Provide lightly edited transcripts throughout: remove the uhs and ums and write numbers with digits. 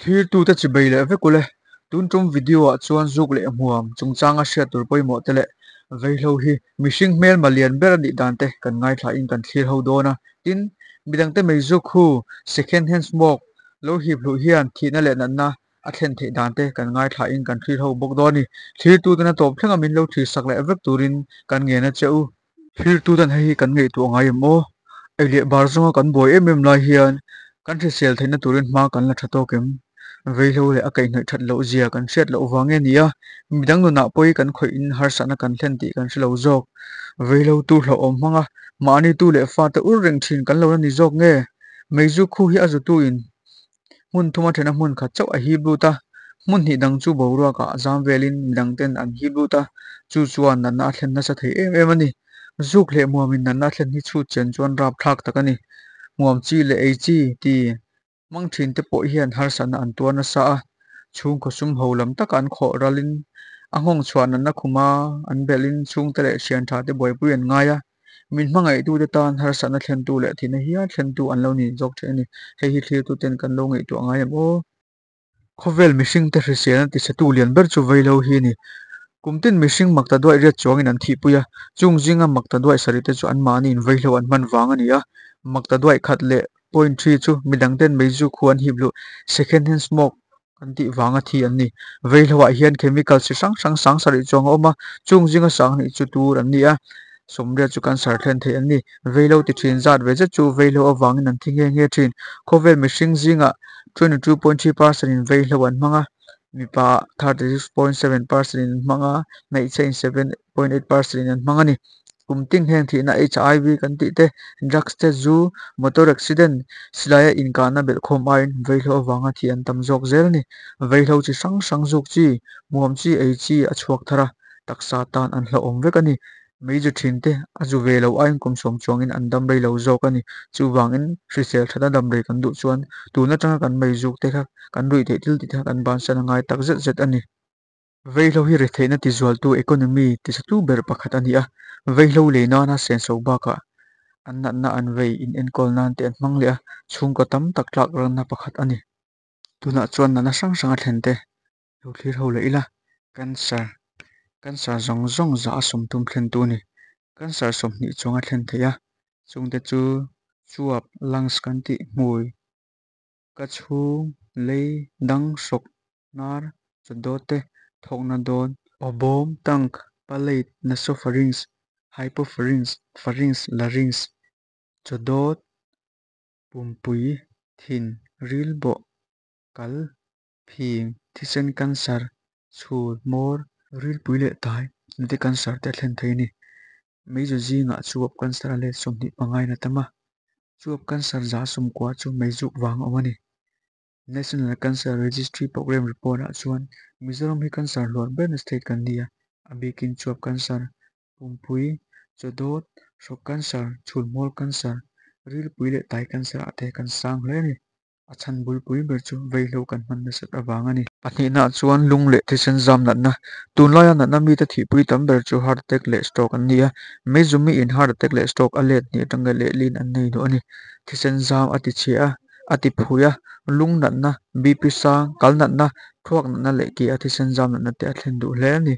Thlirtute chibei leh vek ule. Tun tum video ah chuan zuk leh hmuam chungchanga hriat tur pawimawh te leh vaihlo hi mihring hmelma lian ber a nih dan te kan ngaithla in kan thlir ho dawn a. Tin, midangte mei zuk hu second hand smoke lo hip hluh hian thihna leh natna a thlen theih dan te kan ngaithla in kan thlir ho bawk dawn a ni. Thlirtuten a tawp thlenga min lo thlir sak leh vek turin kan ngen a che u. Thirtutan hei hi kan ngaihtuah ngai em aw? Ei leh bar zawnga kan buai em em lai hian kan hrisel theihna turin hma kan la tha tawk em? Veihlo leh a kaihhnawih that loh zia kan hriat loh vang nge ni a, midang nunah pawi kan khawih in harsatna kan thlen tih kan hre lo zawk. Veihlo tur hlauhawm hmanga mahni tu leh fate ur reng thin kan lo la ni zawk nge? Meizu khu hi a zutu in Hmun thuma thena hmun khat chauh a hip lut a, hmun hnih dang chu boruakah a zam velin midang ten an hip lut a, chu chuan natna a thlen nasa thei em em a ni. Zuk leh hmuamin natna a thlen hi chhut chen chuan rapthlak tak a ni. Hmuam chi leh ei chi ti hmang thin te pawh hian harsatna an tuar nasa a, chhungkaw sum ho lam taka an khawh ralin a nghawng chhuah natna khuma an belhin chhungte leh thian tha te buaipui an ngai a. Min hmangaihtute tan harsatna thlentu leh thihna hial thlentu an lo ni zawk thin a ni. Hei hi thlirtuten kan lo ngaihtuah ngai em aw? Khawvel mihringte hriselna tichhetu lian ber chu Vailo hi a ni. Kum tin mihring makta duaih riat chuangin an thihpui a, chung zinga makta duaih sarihte chu anmahniin Vaihlo an hman vang a ni a. Makta duaih khat leh point three chu midangten meizu khu an hip luh, second hand smoke, Kan tih vanga thi an ni. Veihlawah hian chemical chi hrang hrang sang sarih chuang a awm a, chung zinga sang hnih chu tur an ni a, sawmriat chu cancer thlen theih an ni. Veilo ti thin zat ve zet chu veihlo avangin an thi nghe nghe thin. Khawvel mihring zingah 22.3 percent in veihlo an hmang a, mipa 36.7 percent in an hmang a, hmeichhe in 7.8 percent in an hmang a ni. Kum ting heng thihna HIV kan tih te, drugs te, zu, motor accident, silaia inkahna belhkhawm aiin vaihlo avanga thih an tam zawk zel a ni. Vaihlo chi hrang hrang zuk chi, hmuam chi, ei chi a chhuak thar a, taksa tan an hlauhawm vek a ni. Meizu thin te a zu ve lo aiin kum sawm chuangin an dam rei lo zawk a ni. Chuvangin hrisel thatna dam rei kan duh chuan tun atanga kan meizuk te kha kan ruih theih thil tih te kha kan bansan a ngai tak zet zet a ni. Vaihlo hi retheihna tizualtu economy tisatu ber pakhat a ni a, vaihlo lei nana senso bakah an natna an vei inenkawl nan te an hmang leh a, chhungkaw tam tak tlak ranna pakhat a ni. Tunah chuan natna hrang hrang a thlen te lo thlir ho leh ila, cancer, cancer zawng zawng zah a sawmthum thlentu a ni. Cancer 20 chuang a thlen theih a, chungte chu chuap, lungs kan tih, hmui, Ka chhung lei dang hrawk hnar chawdawt te thawkna dawn. Awbawm, tank, palate, nasopharynx, hypopharynx, pharynx, larynx, chawdawt, pumpui, thin, ril bawh, kal, phing, thisen cancer, chhul, hmawr, rilpui leh tai te cancer te a thlen thei a ni. Meizu zingah chuap cancer a let 25 in a tam a, chuap cancer 90% chu meizuk vang a awm a ni. National Cancer Registry Programme report ah chuan Mizoram hi cancer hluar berna state kan ni a, a bikin chuap cancer, pumpui, chawdawt, hrawk cancer, chhulhmawl cancer, rilpui leh tai cancer ah te kan sang hle a ni. A chhan bulpui ber chu vaihlo kan hman nasat avang a ni. Pahnihnaah chuan lung leh thisen zam natna. Tunlaia natna mite thihpui tam ber chu heart attack leh stroke an ni a. Meizu miin heart attack leh stroke a let hnih atanga lehlin an nei duh a ni. Thisen zam a ti chhia a, a ti phui a, lung natna, BP sang, kal natna, thluak natna leh ke a thisen zam natna te a thlen duh hle a ni.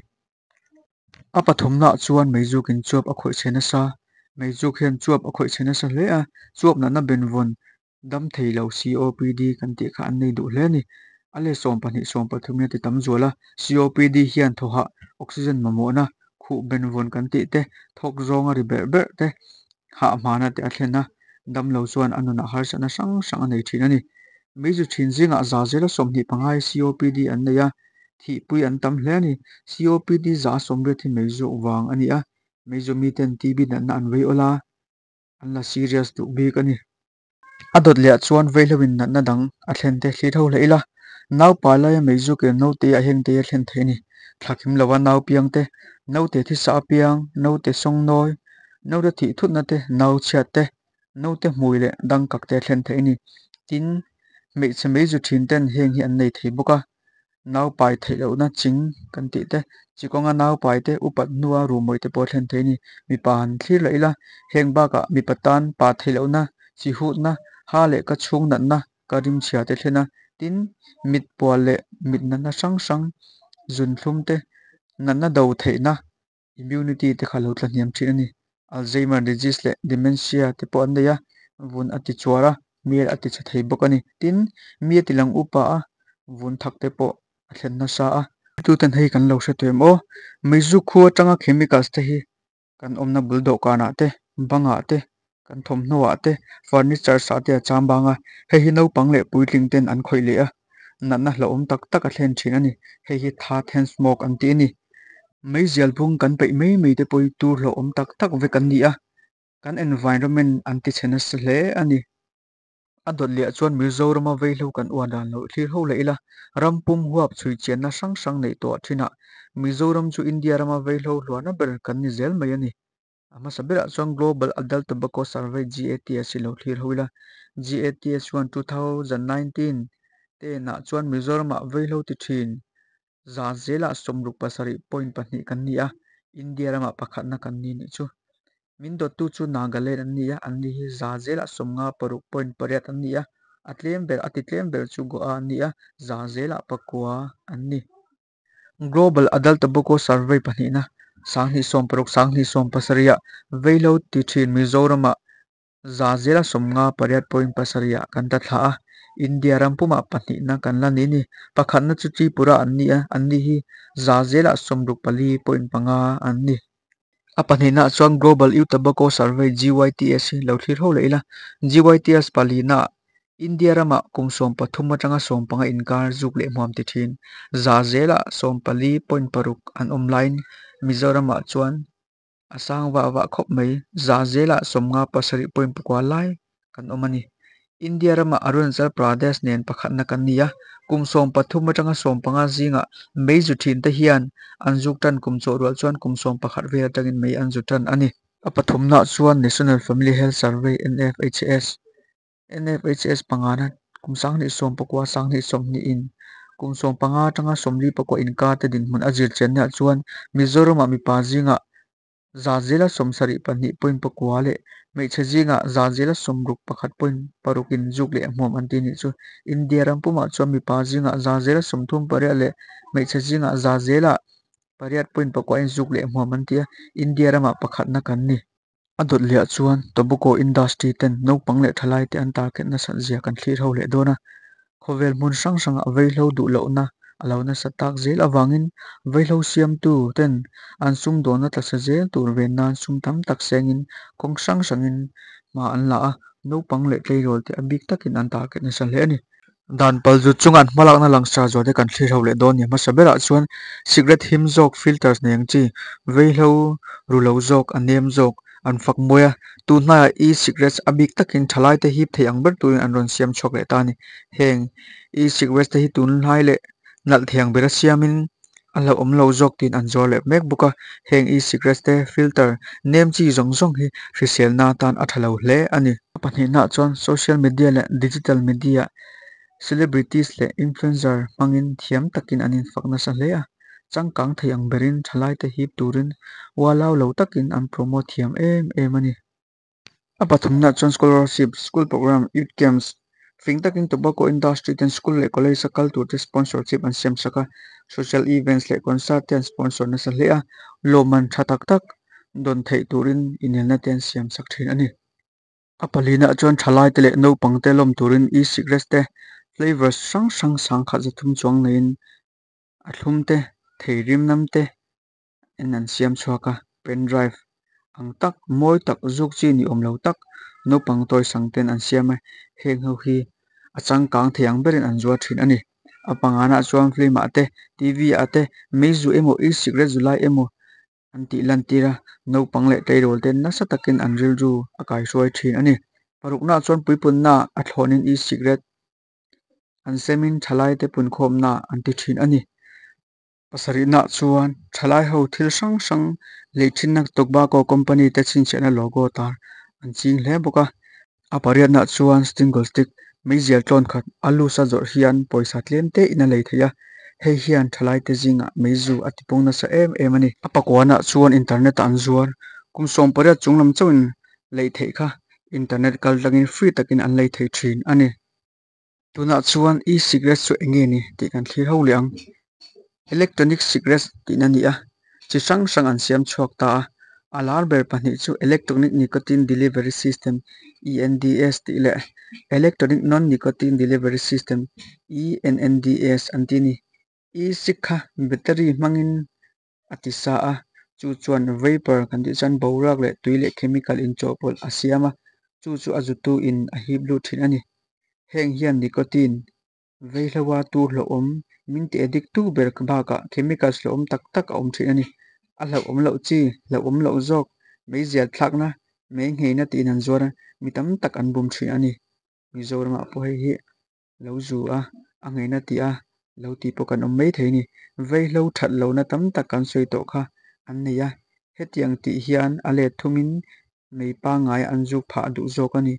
A pathumnaah chuan meizukin chuap a khawih chhe nasa. Meizuk hian chuap a khawih chhe nasa hle a, chuap natna benvawn Dam thei lo COPD kan tih kha an nei duh hle a ni. A let 12 13 in a ti tam zual a, COPD hian thawhah oxygen mamawhna, khuh benvawn kan tih te, thawk zawnga ri berh berh te, hah hmana te a thlen a, dam lo chuan a nunah harsatna hrang hrang a nei thin a ni. Meizu thin zingah za zela 25 hi COPD an nei a, thihpui an tam hle a ni. COPD 80% hi meizuk vang a ni a, meizu miten TB natna an vei awl a, an la serious duh bik a ni. A dawt leh ah chuan veihlauhin natna dang a thlen te thlir ho hle ila, naupa laia meizu kel naute ah heng te a thlen theih a ni. Thla kim lova nau piang te, naute thisa a piang, naute sawngnawi, naute thih thutna te, nau chhiat te, naute hmui leh dang kak te a thlen theih a ni. Tin, hmeichhe meizu thin ten heng hi an nei thei bawk a. Nau pai theih lohna ching kan tih te, chi kawnga nau pai te, upat hnua ruhmawih te pawh a thlen thei a ni. Mipa han thlir lah ila, heng bakah mipa tan pa theih lohna, chi hutna, ha leh ka chhung natna, ka rimchhia te thlen a, Tin, mit pual leh mit natna hrang hrang zunthlum te natna do theihna immunity te kha lo tlahniam thin a ni. Alzheimer disease leh dementia te pawh an nei a, vun a ti chuar a, hmel a ti chhe thei bawk a ni. Tin, mi a ti lang upa a, vun thak te pawh a thlen nasa a. Tuten hei kan lo hre tawh em aw, meizu khu atanga chemicals te hi kan awmna bul dawhkanah te, bangah te, kan thawmhnawah te, furnitures ah te a cham bang a, hei hi naupang leh puitling ten an khawih leh a, natna hlauhawm tak tak a thlen thin a ni. Hei hi third hand smoke an tih a ni. Meizial bung kan peih mai mai te pawh hi tur hlauhawm tak tak vek an ni a, kan environment an ti chhe nasa hle a ni. A dawt leh chuan Mizorama vaihlo kan uar dan lo thlir ho leh ila, ram pum huap chhui chianna hrang hrang neih tawh thinah Mizoram chu India rama vaihlo hluarna ber kan ni zel mai a ni. A hmasa berah chuan Global Adult Tobacco Survey, GATS, hi lo thlir ho ila. GATS chuan 2019 tenah chuan Mizoramah vaihlo ti thin za zelah 67.2 kan ni a, India ramah pakhatna kan ni nih chu. Min dawttu chu Nagaland an ni a, anni hi za zelah 56.8 an ni a, a tlem ber a ti tlem ber chu Goa an ni a, za zelah pakua an ni. Global Adult Tobacco Survey pahnihna 2016 2017 ah vaihlo ti thin Mizoramah za zela 58.7 ah kan ta thla a, India ram pumah pahnihna kan la ni ni. Pakhatna chu Tripura an ni a, anni hi za zela 64.5 an ni. A pahnihna chuan Global Youth Tobacco Survey, GYTS, hi lo thlir ho leh ila. GYTS palina India ramah kum 13 atanga 15 inkar zuk leh hmuam ti thin. Za zelah 14.6 an awm laiin Mizoramah chuan a sang vah vah khawp mai. Za zelah 57.9 lai kan awm a ni. India ramah Arunachal Pradesh nen pakhatna kan ni a, kum 13 atanga 15 zingah mei zu thin te hian an zuk tan kum chawh rual chuan kum 11 vel atangin mei an zu tan a ni. A pathumna chuan National Family Health Survey, NFHS, NFHS pangana kum 2019 2020 in kum 15 atanga 49 inkar te dinhmun a zir chiannaah chuan Mizoramah mipa zingah za zela 72.9 leh hmeichhe zingah za zela 61.6 in zuk leh hmuam an ti nih chu. India ram pumah chuan mipa zingah za zela 38 leh hmeichhe zingah za zela 8.9 in zuk leh hmuam an ti a, India ramah pakhatna kan ni. A dawt lehah chuan tobacco industry ten naupang leh thalai te an target nasat zia kan thlir ho leh dawn a. Khawvel hmun hrang hrangah vaihlo duh lohna a lo nasa tak zel avangin vaihlo siamtu ten an sumdawnna tlasa zel tur ven nan sum tam tak sengin kawng hrang hrangin hma an la a, naupang leh tleirawl te a bik takin an target nasa hle a ni. Dan palzut chunga an hmalakna langsar zual te kan thlir ho leh dawn ni. Hmasa berah chuan cigarette him zawk filters nei ang chi vaihlo ru lo zawk a nem zawk an fak mawi a, tun hnaiah e-cigarettes a bik takin thalai te hip thei ang ber turin an rawn siam chhuak leh ta a ni. Heng e-cigarettes te hi tunlai leh nalh thei ang bera siamin a hlauhawm lo zawk tiin an zuar leh mek bawk a, heng e-cigarettes te filter nem chi zawng zawng hi hriselna atan a tha lo hle a ni. A pahnihnaah chuan social media leh digital media celebrities leh influencer hmangin thiam takin an infak nasa hle a, changkang thei ang berin thalaite hip turin ualau lo takin an promote thiam em em a ni. A pathumnaah chuan scholarship, school program, youth camps, fing takin tobacco industry ten school leh college a kal tur te sponsorship an siam sak a, social events leh concert te an sponsor nasa hle a, lawmman tha tak tak dawn theih turin inelna te an siam sak thin a ni. A palinah chuan thalai te leh naupang te lawm turin e-cigarettes te flavours hrang hrang sangkhat zathum chuang neiin a thlum te, thei rim nam te en an siam chhuak a, pen drive ang tak mawi tak zuk chi ni awm lo tak naupang toys ang ten an siam a, heng ho hi a changkang thei ang berin an zuar thin a ni. A panganah chuan film ah te TV ah te meizu emaw e-cigarette zu lai emaw an tih lantir a, naupang leh tleirawl te nasa takin an rilru a kaihruai thin a ni. Paruknaah chuan puipunna a thlawnin e-cigarette an semin thalai te punkhawmna an ti thin a ni. Pasarihnaah chuan thalai ho thil hrang hrang lei thinna tobacco company te chhinchhiahna logo tar an ching hle bawk a. A pariatnaah chuan single stick meizial tlawn khat a loose a zawrh hian pawisa tlem te in a lei theih a, hei hian thalai te zingah meizu a tipawng nasa em em a ni. A pakuanah chuan internet ah an zuar kum 18 chunglam chauhin lei theih kha internet kal tlangin free takin an lei thei thin a ni. Tunah chuan e-cigarette chu eng nge ni tih kan thlir ho leh ang. Electronic cigarette tihna a ni a, chi hrang hrang an siam chhuak ta a. A lar ber pahnih chu Electronic Nicotine Delivery System, ENDS, tih leh Electronic Non-Nicotine Delivery System, ENNDS, an ti a ni. E-cig kha battery hmangin a ti sa a, chu chuan vapour kan tih chuan boruak leh tui leh chemical inchawhpawlh a siam a, chu chu a zutu in a hip lut thin a ni. Heng hian nicotine veihloa tur hlauhawm min ti addict tu ber bakah chemicals hlauhawm tak tak a awm thin a ni. A hlauhawm loh chi, hlauhawm loh zawk, meizial thlakna, mei ngheina tiin an zuar a, mi tam tak an bum thin a ni. Mizoramah pawh hei hi lo zu a, a ngheina tih a lo tih pawh kan awm mai thei a ni. Vaihlo that lohna tam tak kan sawi tawh kha an nei a, hetiang tih hian a let thumin mei pangngai an zuk phah duh zawk a ni.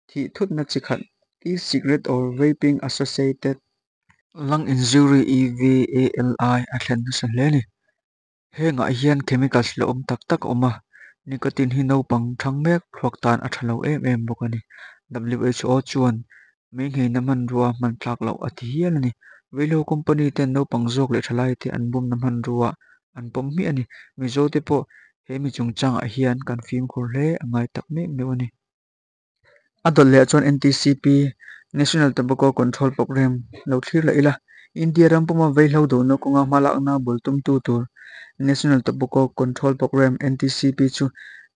Thih thutna chi khat, E-cigarette or vaping associated lung injury, EVALI, a thlen nasa hle a ni. Hengah hian chemicals la awm tak tak a awm a, nicotine hi naupang thang mek thluak tan a tha lo em em bawk a ni. WHO chuan mei ngheina hmanrua hman tlak loh a ti hial a ni. Vaihlo company ten naupang zawk leh thalai te an bumna hmanrua an pawm hmiah a ni. Mizo te pawh he mi chungchangah hian kan fimkhur hle a ngai tak mek meuh a ni. A dawt leh chuan NTCP, National Tobacco Control Programme, lo thlir leh ila, India ram puma vaihlo dohna kawnga hmalakna bul tumtu tur National Tobacco Control Programme, NTCP, chu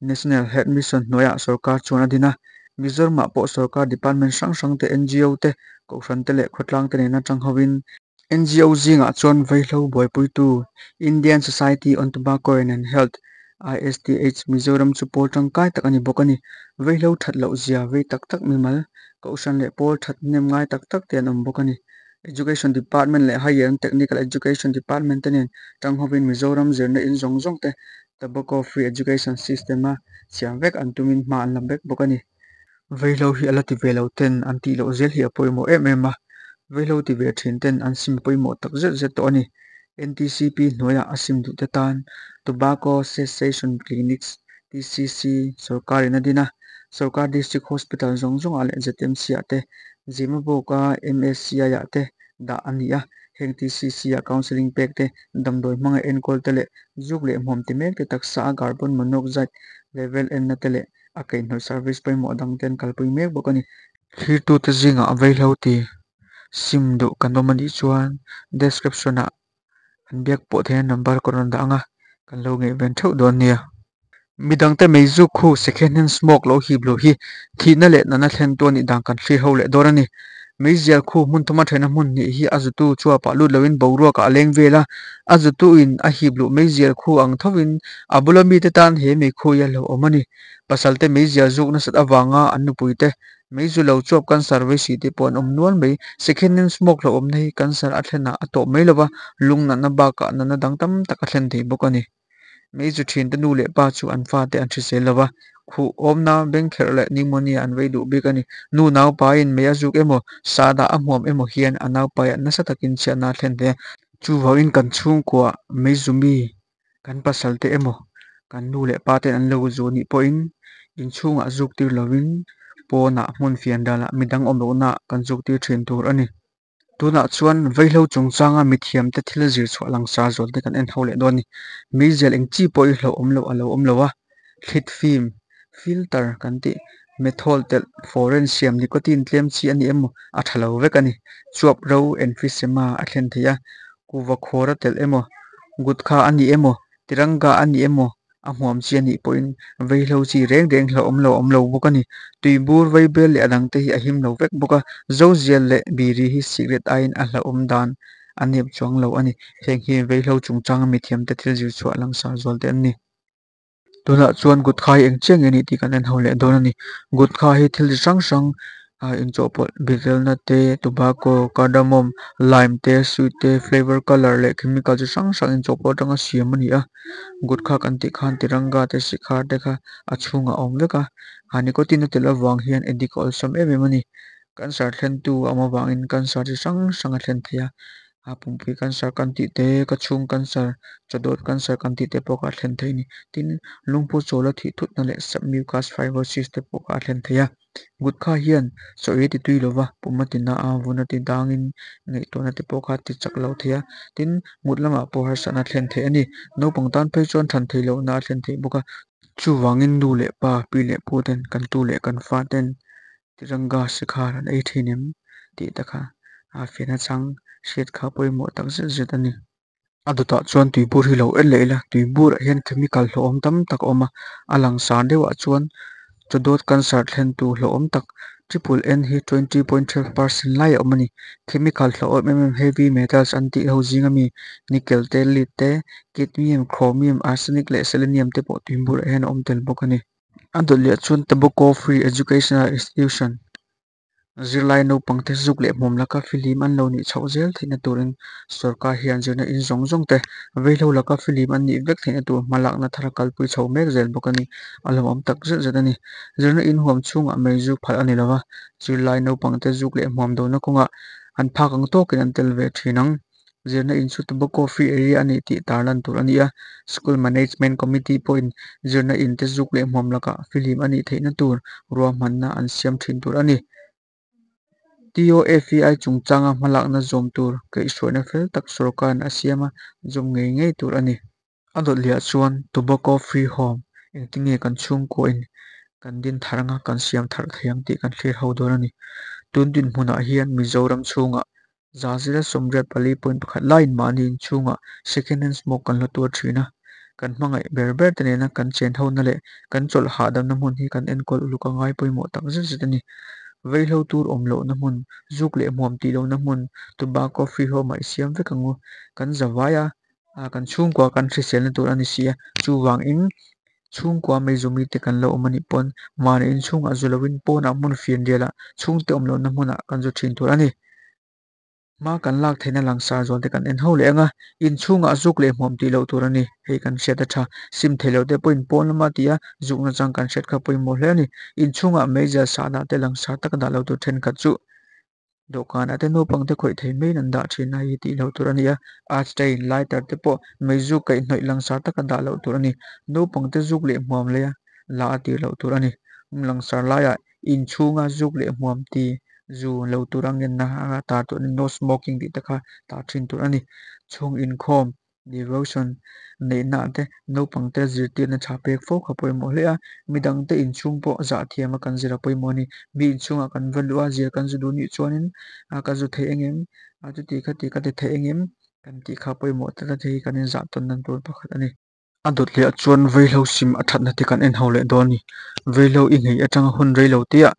National Health Mission hnuaiah sorkar chuan a din a. Mizoramah pawh sorkar department hrang hrang te, NGO te, kohhran te leh khawtlang te nena tang hovin NGO zingah chuan vaihlo buaipuitu Indian Society on Tobacco and Health, ISTH, Mizoram chu pawl tangkai tak a ni bawk a ni. Vaihlo that loh zia vei tak tak mimal, kohhran leh pawl that hnem ngai tak tak te an awm bawk a ni. Education Department leh Higher and Technical Education Department te nen tang hovin Mizoram zirna in zawng zawng te Tobacco Free Education System a siam vek an tumin hma an la vek bawk a ni. Vaihlo hi a la ti ve lo ten an tih loh zel hi a pawimawh em em a, vaihlo ti ve thin ten an sim pawimawh tak zet zet tawh a ni. NTCP hnuaiah a sim duh te tan Tobacco Cessation Clinics, TCC, sorkarin a din a, sorkar District Hospital zawng zawngah leh ZMC ah te, Zemabawka MSCI ah te dah a ni a. Heng TCC ah counselling pek te, damdawi hmanga enkawl te leh zuk leh hmuam ti mek te taksa a carbon monoxide level enna te leh a kaihhnawih service pawimawh dang te an kalpui mek bawk a ni. Thlirtute zingah a vaihlo ti sim duh kan awm a nih chuan description ah an biak pawh theihna number ka rawn dah ang a, kan lo ngaihven theuh dawn nia. Midangte meizuk khu second hand smoke lo hip loh hi thihna leh natna thlentu a nih dan kan thlir ho leh dawn a ni. Meizial khu hmun thuma theihna hmun hnih hi a zutu chuapah lut loin boruakah a leng vel a, a zutuin a hip luh meizial khu ang thovin a bula mite tan he meikhu hi a hlauhawm a ni. Pasalte meizial zuk nasat avanga an nupuite meizu lo chuap cancer vei te pawh an awm nual mai. Second hand smoke hlauhawmna hi cancer a thlenah a tawp mai lova, lung natna bakah natna dang tam tak a thlen thei bawk a ni. Meizu thiante nu leh pa chu an fate an hrisel lo va, khuh awmna bengkherh leh pneumonia an vei duh bik a ni. Nu naupaiin mei a zuk emaw, sahdah a hmuam emaw hian a naupaiah nasa takin chhiatna a thlen thei a. Chuvangin kan chhungkua meizu mi kan pasalte emaw, kan nu leh pa ten an lo zu nih pawhin inchhungah zuk tir lovin pawnah hmun fian dalah midang awm lohnaah kan zuk tir thin tur a ni. Tunah chuan vaihlo chungchanga mithiamte thil zir chhuah langsar zual te kan en ho leh dawn a ni. Meizial eng chi pawh hi hlauhawm loh a lo awm lo a, thlit fim, filter kan tih, methawl telh, foreign siam, nicotine tlem chi a ni emaw a tha lo vek a ni. Chuap ro emphysema a thlen thei a, kuva khawr a telh emaw, gutkha a ni emaw, tiranga a ni emaw A hmuam chi a nih pawhin vaihlo chi reng reng hlauhawm lo a awm lo bawk a ni. Tuibur, vaibel leh a dangte hi a him lo vek bawk a, zozial leh biri hi cigarette aiin a hlauhawm dan a nep chuang lo a ni. Heng hi vaihlo chungchanga mithiamte thil zir chhuah langsar zual te an ni. Tunah chuan gutkha hi eng chiah nge ni tih kan en ho leh dawn a ni. Gutkha hi thil chi hrang hrang inchawhpawlh bivelna te, tobacco, cardamom, lime te, sweet te, flavour colour leh chemical chi hrang hrang inchawhpawlh atanga siam a ni a. Gutkha kan tih khan tiranga te sikhar te kha a chhungah a awm vek a, a nicotine a tel avang hian addict a awlsam em em a ni. Cancer thlentu a awm avangin cancer chi hrang hrang a thlen thei a, a pumpui cancer kan tih te, ka chhung cancer, chawdawt cancer kan tih te pawh kha a thlen thei a ni. Tin, lungphu chawl a thih thutna leh submucous fibrosis te pawh kha a thlen thei a. Gutkha hian chaw ei ti tui lova, pum a ti na a, vun a ti dangin ngaihtuahna te pawh kha a ti chak lo thei a, tin, mut lamah pawh harsatna a thlen theih a ni. Naupang tan phei chuan than theih lohna a thlen theih bawk a. Chuvangin nu leh pa, pi leh pu ten, kan tu leh kan fa ten Tiranga Shikhar an ei thin em tih te kha a fiahna chang hriat kha pawimawh tak zet zet a ni. A dawtah chuan tuibur hi lo en leh ila, tuiburah hian chemical hlauhawm tam tak a awm a, a langsar deuhah chuan chawdawt cancer thlentu hlauhawm tak triple N hi 20.12% lai a awm a ni. Chemical hlauhawm em em heavy metals an tih ho zinga mi nickel te, lead te, cadmium, chromium, arsenic leh selenium te pawh tuiburah hian a awm tel bawk a ni. A dawt leh chuan Tobacco Free Educational Institution zirlai naupangte zuk leh hmawm laka fihlim an lo nih chhoh zel theihna turin sorkar hian zirna in zawng zawng te veihlo laka fihlim an nih vek theihna tur hmalakna thar a kalpui chho mek zel bawk a ni. A lawmawm tak zet zet a ni. Zirna in huam chhungah mei zuk phalh a ni lova, zirlai naupangte zuk leh hmuam dona kawngah an phak ang tawkin an tel ve thin ang. Zirna in chu Tobacco Free Area a ni tih tarlan tur a ni a, School Management Committee pawhin zirna in te zuk leh hmuam lakah fihlim a nih theihna tur ruahmanna an siam thin tur a ni. TOFEI chungchanga hmalakna zawm tur kaihhruaina fel tak sawrkarin a siam a, zawm ngei ngei tur a ni. A dawt lehah chuan Tobacco Free Home engtin nge kan chhungkuain kan din thar anga kan siam thar thei ang tih kan thlir ho dawn a ni. Tun dinhmunah hian Mizoram chhungah za zira 84.1 laiin mahni inchhungah second hand smoke kan hla tuar thin a, kan hmangaih ber ber te nena kan chen hona leh kan chawlh hahdamna hmun hi kan enkawl uluk a ngai pawimawh tak zet zet a ni. Vaihlo tur awm lohna hmun, zuk leh hmuam tih lohna hmun, tobacco free home ah i siam vek ang u. Kan za vai a, kan chhungkua kan hriselna tur a ni si a, chuvangin chhungkua meizu mite kan lo awm a nih pawn mahni inchhungah zu lovin pawnah hmun fianrialah chhungte awm lohna hmunah kan zu thin tur a ni. Hma kan lak theihna langsar zual te kan en ho leh ang a, inchhungah zuk leh hmuam tih loh tur a ni. Hei kan hriat a tha. Sim thei loh te pawhin pawn lama ti a, zuk nachang kan hriat kha pawimawh hle a ni. Inchhungah meizial sahdah te langsar taka dah lo tur thenkhat chu dawhkanah te naupang te khawih thei maiin an dah thin a, hei hi tih loh tur a ni a. Ashtray, lighter te pawh meizuk kaihhnawih langsar taka dah loh tur a ni. Naupang te zuk leh hmuam leia la a tir loh tur a ni. Langsar laiah Inchhunga zuk leh hmuam ti zu lo tur a ngenna a tar tur a ni, no smoking tih te kha tar thin tur a ni. Chhung inkhawm, devotion, neihna ah te naupang te zirtirna tha pek fo kha pawimawh hle a, midang te inchhung pawh zah thiam a kan zir a pawimawh a ni. Mi inchhungah kan va luh a, zir kan zu duh nih chuanin ka zu thei engem, chuti khati ka ti thei engem kan tih kha pawimawh tlat a, hei hi kan inzah tawn dan tur pakhat a ni. A dawt leh chuan vaihlo sim a thatna te kan en ho leh dawn a ni. Vaihlo i nghei atanga hun rei lo te ah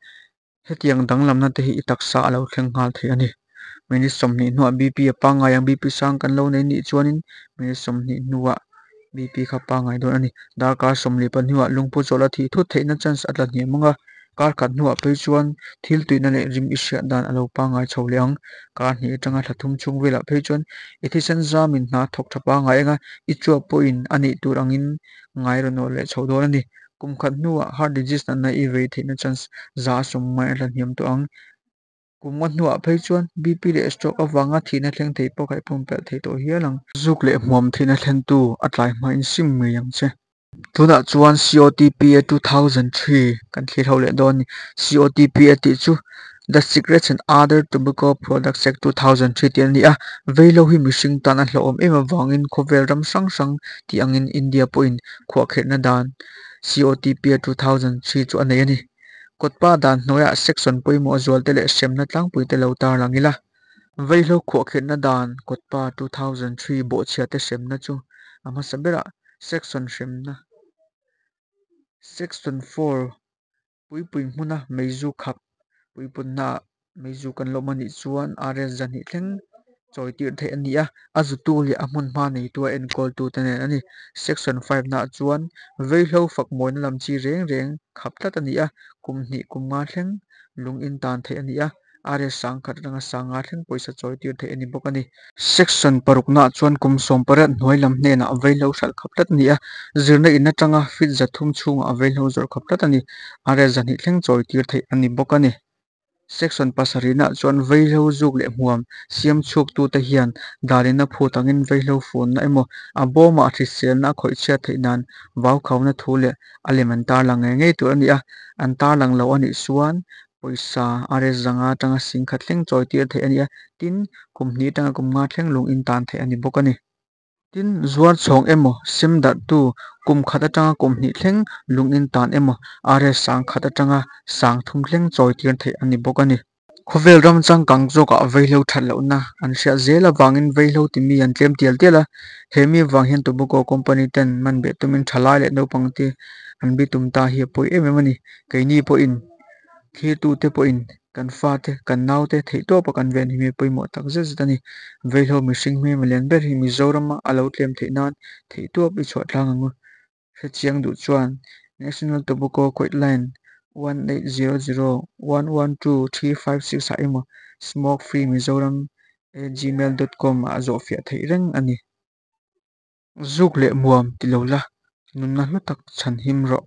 hetiang danglamna te hi i taksa a lo thleng nghal thei a ni. Minute 20 hnuah BP a pangngai ang BP sang kan lo nei nih chuanin minute 20 hnuah BP kha pangngai dawn a ni. Darkar 14 hnuah lungphu chawlh a thih thut theihna chance a tla hniam ang a. Kar khat hnuah phei chuan thil tuihna leh rim i hriat dan a lo pangngai chho leh ang. Kar hnih atanga thla thum chhung velah phei chuan i thisen zamin hna thawk tha pangngai eng a, i chuap pawhin a nih tur angin ngai rawn awrh leh chho dawn a ni. Kum khat hnuah heart disease natna i vei theihna chance za a sawm ngai a tla hniam tawh ang. Kum nga hnuah phei chuan BP leh stroke avanga thihna thleng thei pawh kha i pumpelh thei tawh hial ang. Zuk leh hmuam theihna thlentu a tlai hmain sim ngei ang che. Tunah chuan COTPA 2003 kan thlir ho leh dawn a ni. COTPA tih chu The Cigarettes and Other Tobacco Products Act 2003 tih a ni a. Veilo hi mihring tan a hlauhawm em avangin khawvel ram hrang hrang tih angin India pawhin khuahkherhna dan COTPA 2003 chu a nei a ni. Kawtpa dan hnuaiah section pawimawh zualte leh hremna tlangpuite lo tarlang ila. Vaihlo khuahkherhna dan Kawtpa 2003 bawhchhiate hremna chu a hmasa berah section hremna Section 4 Puipui hmuna meizu khap puipunnaah meizu kan lawm a nih chuan RS 200 thleng chawi tirh theih a ni a, a zutu leh a hmun hma neitu a enkawltute nen a ni. Section 5 naah chuan vaihlo fak mawina lam chi reng reng khap tlat a ni a, kum hnih kum nga thleng lung in tan theih a ni a, RS 1000 atanga 5000 thleng pawisa chawi tir theih a ni bawk a ni. Section paruk naah chuan kum 18 hnuai lam hnenah vaihlo hralh khap tlat a ni a, zirna in atanga feet 300 chhungah vaihlo zawrh khap tlat a ni, RS 200 thleng chawi tir theih a ni bawk a ni. Section pasarihna chuan vaihlo zuk leh hmuam siam chhuaktute hian danin a phut angin vaihlo funna emaw a bawmah hriselna a khawih chhiat theih nan vaukhauna thu leh a lem an tarlang ngei ngei tur a ni a, an tarlang lo a nih chuan pawisa RS zanga atanga singkhat thleng chawi tir theih a ni a, tin, kum hnih atanga kum nga thleng lung in tan theih a ni bawk a ni. Tin, zuar chhawng emaw, sem darhtu, kum khat atanga kum hnih thleng lung in tan emaw, RS sang khat atanga sang thum thleng chawi tir theih a ni bawk a ni. Khawvel ram changkang zawkah vaihlo that lohna an hriat zel avangin vaihlo ti mi an tlem tial tial a, he mi avang hian tobacco company ten man beh tumin thalai leh naupang te an bitum ta hi a pawi em em a ni. Keini pawhin thlirtute pawhin kan fate, kan naute theihtawpa kan ven hi mi pawimawh tak zet zet a ni. Vaihlo mihring hmel lian ber hi Mizorama a lo tlem theih nan theihtawp i chhuah tlang ang u. Hrechiang duh chuan National Tobacco Quitline 1800 112 356 ah emaw smokefreemizoram at gmail dot com ah zawhfiah theih reng a ni. Zuk leh muam ti lo la, nunna hlu tak chhan him rawh.